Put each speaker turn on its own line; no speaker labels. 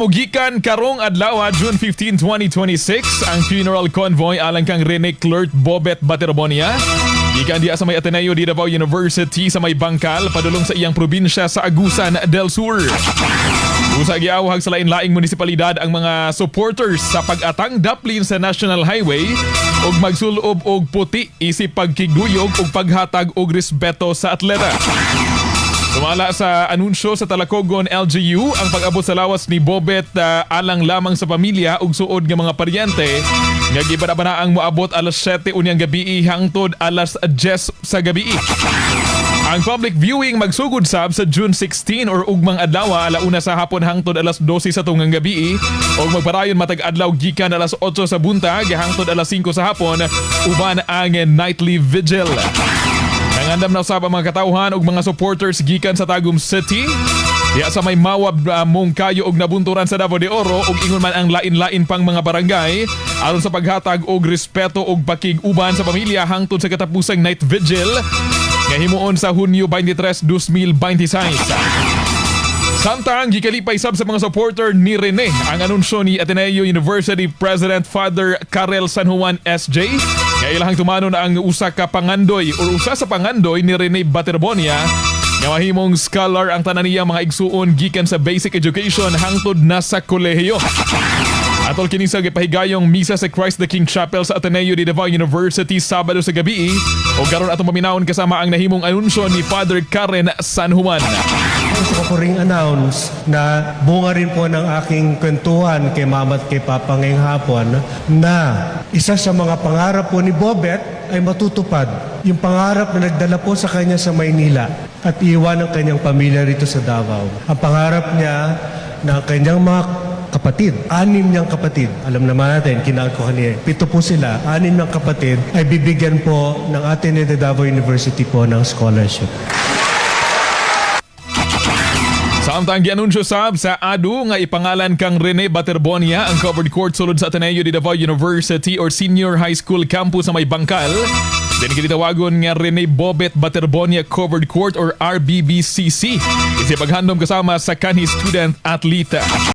Mugikan karong adlaw, June 15, 2026, ang funeral convoy alang kang Rene Clert Bobet Baterbonia. Gikan diya sa may Ateneo de Davao University sa may Bangkal padulong sa iyang probinsya sa Agusan del Sur. Usa giawhag sa lain-laing munisipalidad ang mga supporters sa pag-atang daplin sa National Highway ug magsulob og puti isip pagkigduyog ug paghatag og respeto sa atleta. Sumala sa anunsyo sa Talacogon LGU, ang pag-abot sa lawas ni Bobet alang lamang sa pamilya ug suod nga mga paryente nga gibanabana ang moabot alas 7 unyang gabi hangtod alas 10 sa gabi. Ang public viewing magsugod sab sa June 16 or ugmang adlaw, alauna sa hapon hangtod alas 12 sa tungang gabi ug magpadayon matag adlaw gikan alas 8 sa buntag hangtod alas 5 sa hapon uban ang nightly vigil. Nangandam na usab ang mga katawhan ug mga supporters gikan sa Tagum City, diya sa may Mawab, Monkayo ug Nabunturan sa Davao de Oro ug ingon man ang lain-lain pang mga barangay aron sa paghatag og respeto ug pakig-uban sa pamilya hangtod sa katapusang night vigil nga himuon sa Hunyo 23, 2026. Samtang gikalipay sab sa mga supporter ni Rene ang anunsyo ni Ateneo University President Father Karel San Juan SJ nga ilahang tumanon ang usa ka pangandoy or usa sa pangandoy ni Rene Baterbonia nga mahimong scholar ang tanan niyang mga igsuon gikan sa basic education hangtod na sa kolehiyo. Atol kini sa gipahigayong misa sa Christ the King Chapel sa Ateneo de Davao University Sabado sa gabi o karon atong paminawon kasama ang nahimong anunsyo ni Father Karen San Juan.
Gusto ko po ring announce na bunga rin po ng aking kwentuhan kay Mama at kay Papa ngayong hapon na isa sa mga pangarap po ni Bobet ay matutupad. Yung pangarap na nagdala po sa kanya sa Maynila at iwan ang kanyang pamilya rito sa Davao. Ang pangarap niya na ang kanyang mga kapatid, anim niyang kapatid, alam naman natin, kinount ko kanina, pito po sila, anim niyang kapatid, ay bibigyan po ng Ateneo de Davao University po ng scholarship.
Samtang gianunsyo sab sa ADU nga ipangalan kang Rene Baterbonia ang covered court sulod sa Ateneo de Davao University or Senior High School campus sa may Bangkal. Din kinitawagon nga Rene Bobet Baterbonia Covered Court or RBBCC. Isip paghandom kasama sa kanhi student athlete.